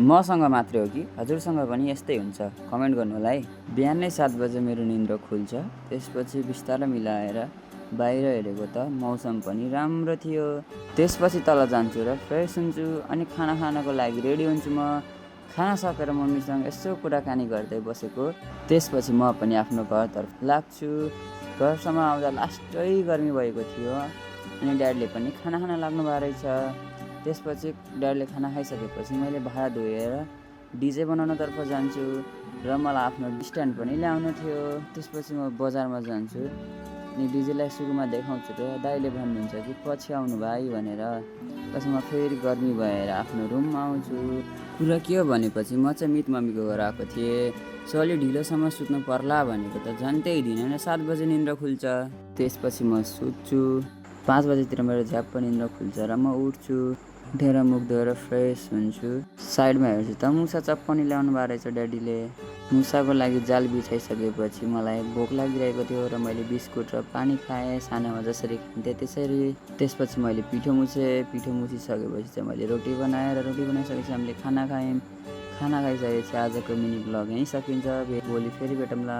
मसँग मात्रै हो कि हजुरसँग पनि यस्तै हुन्छ? कमेन्ट गर्नु होला है। बिहानै 7 बजे मेरो निन्द्रा खुल्छ। त्यसपछि बिस्तारै मिलाएर बाहिर हेरेको त मौसम पनि राम्रो थियो। त्यसपछि तल जान्छु र फ्रेस हुन्छु अनि खाना खानको लागि रेडी हुन्छु म। खाना सकेर मम्मीसँग यसो कुराकानी गर्दै बसेको। त्यसपछि म पनि आफ्नो घरतर्फ लाग्छु। घरसम्म आउँदा लास्टै गर्मी भएको थियो अनि ड्याडीले पनि खाना खान लाग्नु भएको रहेछ। त्यसपछि ड्याडीले खाना खाइसकेपछि मैले भाँडा धोएर डिजे बनाउनतर्फ जान्छु र मलाई आफ्नो स्ट्यान्ड पनि ल्याउनु थियो। त्यसपछि म बजारमा जान्छु अनि डिजेलाई सुरुमा देखाउँछु र दाइले भन्नुहुन्छ कि पछि आउनु भाइ भनेर। पछि म फेरि गर्मी भएर आफ्नो रुममा आउँछु। कुरा के हो भनेपछि म चाहिँ मित मम्मीको घर आएको थिएँ। सो अलि ढिलोसम्म सुत्नु पर्ला भनेको त झन् त्यही दिन नै 7 बजे निन्द्रा खुल्छ। त्यसपछि म सुत्छु। 5 बजेतिर मेरो झ्याप्प निन्द्रा खुल्छ र म उठ्छु। उठेर मुख धोएर फ्रेस हुन्छु। साइडमा हेर्छु त मुसा चप्पनी ल्याउनु भएको रहेछ ड्याडीले। मुसाको लागि जाल बिछाइसकेपछि मलाई भोक लागिरहेको थियो र मैले बिस्कुट र पानी खाएँ सानोमा जसरी खान्थेँ त्यसरी। त्यसपछि मैले पिठो मुछिसकेपछि चाहिँ मैले रोटी बनाएँ र रोटी बनाइसकेपछि हामीले खाना खायौँ। खाना खाइसकेपछि आजको मिनी ब्लग यहीँ सकिन्छ। भोलि फेरि भेटौँला।